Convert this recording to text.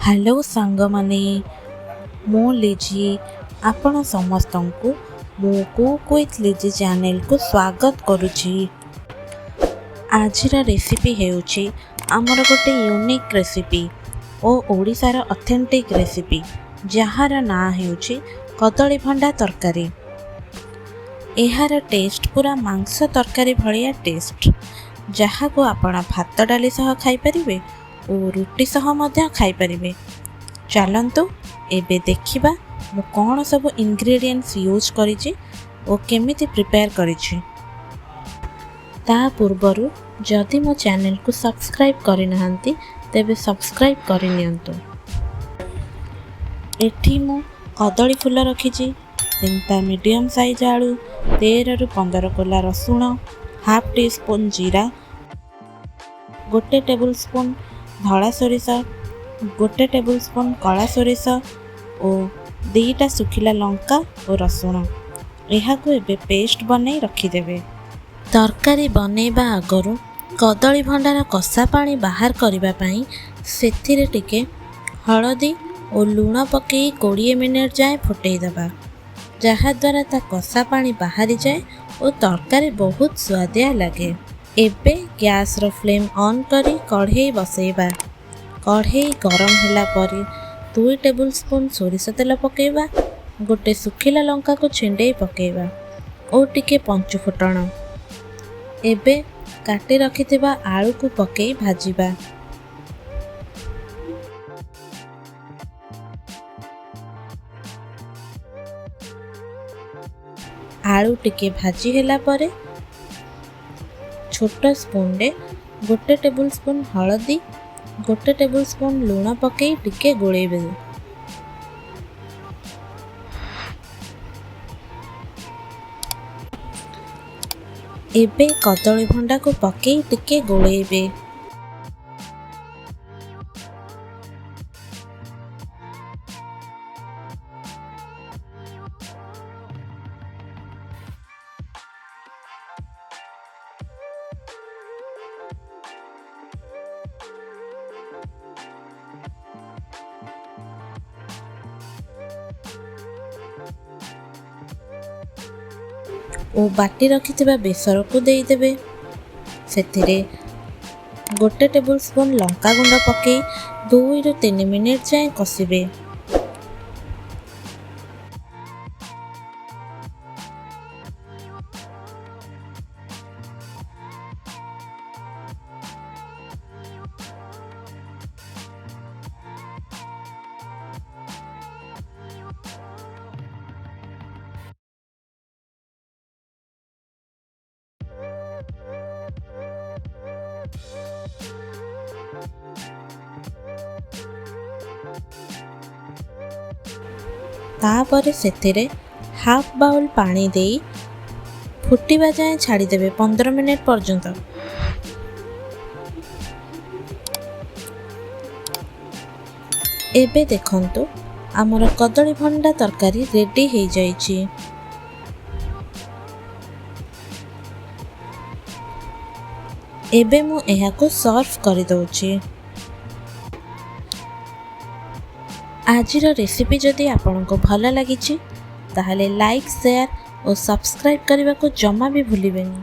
Hello ସାଙ୍ଗମାନେ, ମୁଁ ଲିଜି। ଆପଣ ସମସ୍ତଙ୍କୁ ମୁଁ କୁକ୍ ୱିଥ୍ ଲିଜି ଚ୍ୟାନେଲକୁ ସ୍ୱାଗତ କରୁଛି। ଆଜିର ରେସିପି ହେଉଛି ଆମର ଗୋଟେ ୟୁନିକ୍ ରେସିପି ଓ ଓଡ଼ିଶାର ଅଥେଣ୍ଟିକ୍ ରେସିପି, ଯାହାର ନାଁ ହେଉଛି କଦଳୀ ଭଣ୍ଡା ତରକାରୀ। ଏହାର ଟେଷ୍ଟ ପୁରା ମାଂସ ତରକାରୀ ଭଳିଆ ଟେଷ୍ଟ, ଯାହାକୁ ଆପଣ ଭାତ ଡାଲି ସହ ଖାଇପାରିବେ ଓ ରୁଟି ସହ ମଧ୍ୟ ଖାଇପାରିବେ। ଚାଲନ୍ତୁ ଏବେ ଦେଖିବା ମୁଁ କ'ଣ ସବୁ ଇନଗ୍ରେଡ଼ିଏଣ୍ଟସ୍ ୟୁଜ୍ କରିଛି ଓ କେମିତି ପ୍ରିପେୟାର କରିଛି। ତା ପୂର୍ବରୁ ଯଦି ମୋ ଚ୍ୟାନେଲକୁ ସବସ୍କ୍ରାଇବ୍ କରିନାହାନ୍ତି, ତେବେ ସବସ୍କ୍ରାଇବ୍ କରିନିଅନ୍ତୁ। ଏଠି ମୁଁ କଦଳୀ ଫୁଲ ରଖିଛି, 3ଟା ମିଡ଼ିୟମ୍ ସାଇଜ୍ ଆଳୁ, 13ରୁ 15 କୋଲା ରସୁଣ, ହାଫ୍ ଟି ସ୍ପୁନ୍ ଜିରା, 1 ଟେବୁଲ୍ ସ୍ପୁନ୍ ଧଳା ସୋରିଷ, 1 ଟେବୁଲ୍ ସ୍ପୁନ୍ କଳା ସୋରିଷ ଓ 2ଟା ଶୁଖିଲା ଲଙ୍କା ଓ ରସୁଣ। ଏହାକୁ ଏବେ ପେଷ୍ଟ ବନେଇ ରଖିଦେବେ। ତରକାରୀ ବନେଇବା ଆଗରୁ କଦଳୀ ଭଣ୍ଡାର କଷା ପାଣି ବାହାର କରିବା ପାଇଁ ସେଥିରେ ଟିକେ ହଳଦୀ ଓ ଲୁଣ ପକାଇ 20 ମିନିଟ୍ ଯାଏଁ ଫୁଟେଇ ଦେବା, ଯାହାଦ୍ୱାରା ତା କଷା ପାଣି ବାହାରିଯାଏ ଓ ତରକାରୀ ବହୁତ ସୁଆଦିଆ ଲାଗେ। ଏବେ ଗ୍ୟାସ୍ର ଫ୍ଲେମ୍ ଅନ୍ କରି କଢ଼େଇ ବସେଇବା। କଢ଼େଇ ଗରମ ହେଲା ପରେ 2 ଟେବୁଲ୍ ସ୍ପୁନ୍ ସୋରିଷ ତେଲ ପକାଇବା, ଗୋଟେ ଶୁଖିଲା ଲଙ୍କାକୁ ଛିଣ୍ଡେଇ ପକାଇବା ଓ ଟିକେ ପଞ୍ଚୁ ଫୁଟଣ। ଏବେ କାଟି ରଖିଥିବା ଆଳୁକୁ ପକାଇ ଭାଜିବା। ଆଳୁ ଟିକେ ଭାଜି ହେଲା ପରେ ଛୋଟ ସ୍ପୁନରେ 1 ଟେବୁଲ୍ ସ୍ପୁନ୍ ହଳଦୀ, 1 ଟେବୁଲ୍ ସ୍ପୁନ୍ ଲୁଣ ପକାଇ ଟିକେ ଗୋଳେଇବେ। ଏବେ କଦଳୀ ଭଣ୍ଡାକୁ ପକାଇ ଟିକେ ଗୋଳେଇବେ। ଓ ବାଟି ରଖିଥିବା ବେସରକୁ ଦେଇଦେବେ। ସେଥିରେ 1 ଟେବୁଲ୍ ସ୍ପୁନ୍ ଲଙ୍କାଗୁଣ୍ଡ ପକାଇ 2ରୁ 3 ମିନିଟ୍ ଯାଏଁ କଷିବେ। ତାପରେ ସେଥିରେ ହାଫ୍ ବାଉଲ୍ ପାଣି ଦେଇ ଫୁଟିବା ଯାଏଁ ଛାଡ଼ିଦେବେ 15 ମିନିଟ୍ ପର୍ଯ୍ୟନ୍ତ। ଏବେ ଦେଖନ୍ତୁ, ଆମର କଦଳୀ ଭଣ୍ଡା ତରକାରୀ ରେଡ଼ି ହେଇଯାଇଛି। ଏବେ ମୁଁ ଏହାକୁ ସର୍ଭ କରିଦେଉଛି। ଆଜିର ରେସିପି ଯଦି ଆପଣଙ୍କୁ ଭଲ ଲାଗିଛି, ତାହେଲେ ଲାଇକ୍, ସେୟାର ଓ ସବସ୍କ୍ରାଇବ୍ କରିବାକୁ ଜମା ବି ଭୁଲିବେନି।